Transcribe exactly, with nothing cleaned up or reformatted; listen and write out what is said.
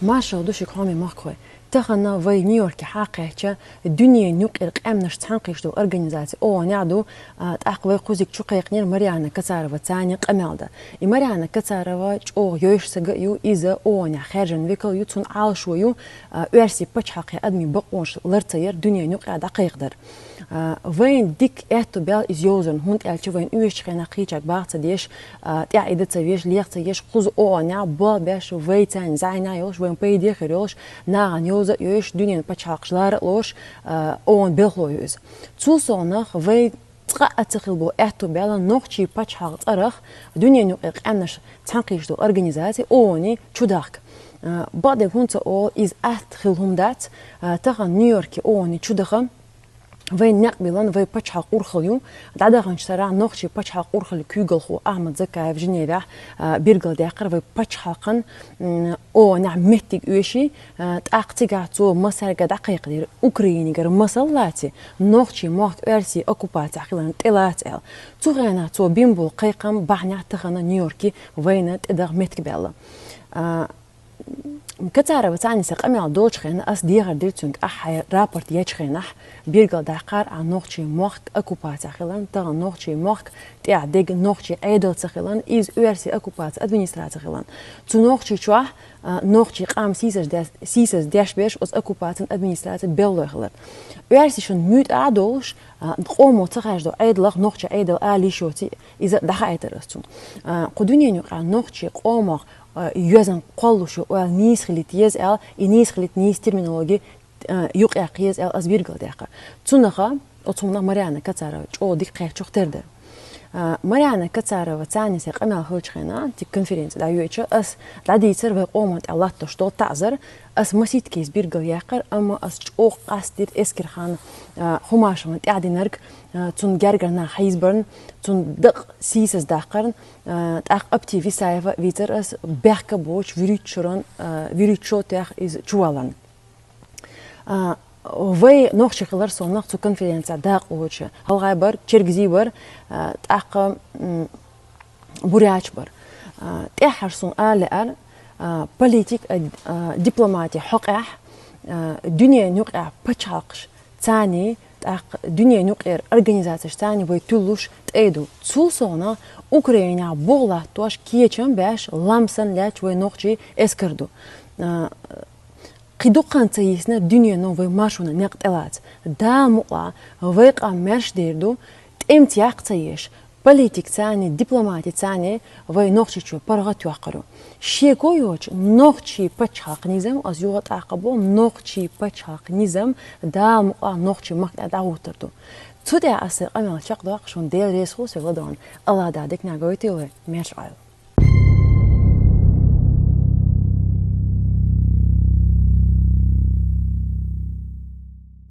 Маршал ду шуга, хьоме махкахой. Тахан вай Нью-Йорке хьакхаьчча, дуьненаюкъера къаьмнаш цхьаьнакхийса йола организаци ООН-ехь ду, а, тӀаккха вай кхузиг чу кхайкхинера Марьяна Кацарова цани къамел дан. И Марьяна Кацарова чӀогӀа йовзаш саг а ю, иза ООН-ехь хаьржина векал ю, цун Ӏалашо ю, а, оьрсийн пачхьалкхе адамийн бакъонаш лар ца яр, дуьненаюкъе дӀакхайкхадар. А, вайна дика аьттув баьлла иза йовзарна, хӀунда аьлча вайна оьшачу хенахь кхечарга баха ца дезаш, а, тӀаьхьа и дан ца везаш, леха ца езаш, кхуза ООН-ехь болх беш, вай царна зӀаьнех йолуш, вайна пайде хир йолуш, нахана йовза а йовзаш, дуьненан пачхьалкхаш лара а лоруш, а, ООН белхало ю иза. Цул совнах вай цкъа а ца хилла болу аьттув баьлла нохчийн пачхьалкхан цӀарах дуьненаюкъера къаьмнаш цхьаьнакхийса йола организаци ООН-и чудахка. А, бакъдерг хӀунда ца олу, иза атта хилла хӀума дац, а, тахан Нью-Йорке ООН-и чудаха, вайна некъ биллина, вай пачхьалкх урхалла ю. ДӀадаханчу шарахь нохчийн пачхьалкх урхаллин куьйгалхо Ахьмад Закаев Женевехь, а, билгалдаьккхира вай пачхьалкхан, м, ООН-ехь меттиг оьший, а, тӀаккха цигахь цо массаьрга дӀакхайкхадира, Украинигара масал лаций, нохчийн мохк оьрсийн оккупацехь хиларна тӀелаца аьлла. Цу хенахь цо бина болу кхайкхам бахьанехь тахана Нью-Йорке вайна тӀедаха меттиг баьлла. А, Кацарова цани сан къамел долчу хенахь ас дехар дира цуьнга, ахь хьайн рапорт ечу хенахь, билгалдаьккхира ахь нохчийн мохк оккупацехь хиларна, тахана нохчийн мохк тӀехь дерг нохчийн Ӏедал ца хиларна, иза оьрсийн оккупацин администраци хиларна. Цу Нохчийчохь, а, нохчийн къам сийсаз деш, сийсаз деш берш оцу оккупацин администрацин белхалой хилар. Оьрсашна муьтӀахь а долуш, а, къомо ца хаьржина долу Ӏедалах нохчийн Ӏедал ала йиш йоций, иза дӀахаийтира ас цунна. А, кху дуьненаюкъахь нохчийн къомах, а, йоьзна кхоллалуш ю ойла нийса хилийта еза аьлла, и нийса хилийта нийса терминологи, а, юкъаяккха еза аьлла, ас билгалдаьккхира. Цунах, оцу хӀуманах Марьяна Кацарова чӀогӀа дика кхаьччух тера дара. А, Марьяна Кацарова цани сан къамел хилчу хенахь, цига конференци дӀайоьдучу, ас дӀадийцира вай къоман тӀехь латтош долу таӀзар, ас масийтта кийс билгалъяьккхира, амма ас чӀогӀа къастадира Эскерхан, а, Хумашевна тӀаьхьадинарг, а, цунна гергара нах хьийзабарна, цунна дакъа сийсаздаккхарна, а, тӀаккха Апти Висаева вийцира ас бехк а боцуш, вуьрхӀитта шарна, а, вуьрхӀитта шо тӀехь иза чуваларна. А, вай нохчий хилар совнах цу конференцехь дакъа лоцуш гӀалгӀай бара, чергазий бара, а, тӀаккха, м, буряч бара. А, тӀаьххьара суна ала лаьара, а, политик а, а, дипломати хьокъехь, а, дуьненаюкъехь пачхьалкхаш цани, тӀаккха дуьненаюкъера организацеш цани вай туьллуш тӀе ду. Цул совнах Украинехь бух латтош, кечам беш, лам санна лаьтташ вай нохчий эскар ду. А, кхин дукха хан ца йисна дуьнено вай маршонан некъ тӀелаца. Дала мукъалахь, вай къам маьрша дер ду, тӀемца яккха ца езаш, политик цани, дипломати цани вай Нохчийчу паргӀат йоккхур ю. Шеко йоцуш, нохчийн пачхьалкх низам, ас юха тӀаккха боху, нохчийн пачхьалкх низам Дала мукъалахь нохчийн махка тӀехь дӀахӀуттур ду. Цу тӀехь ас сайн къамел чекхдоккху, шуна Дела реза хуьлда, сайн ладогӀарна АллахӀ Дала диканиг гойтийла вай, маьрша Ӏойла.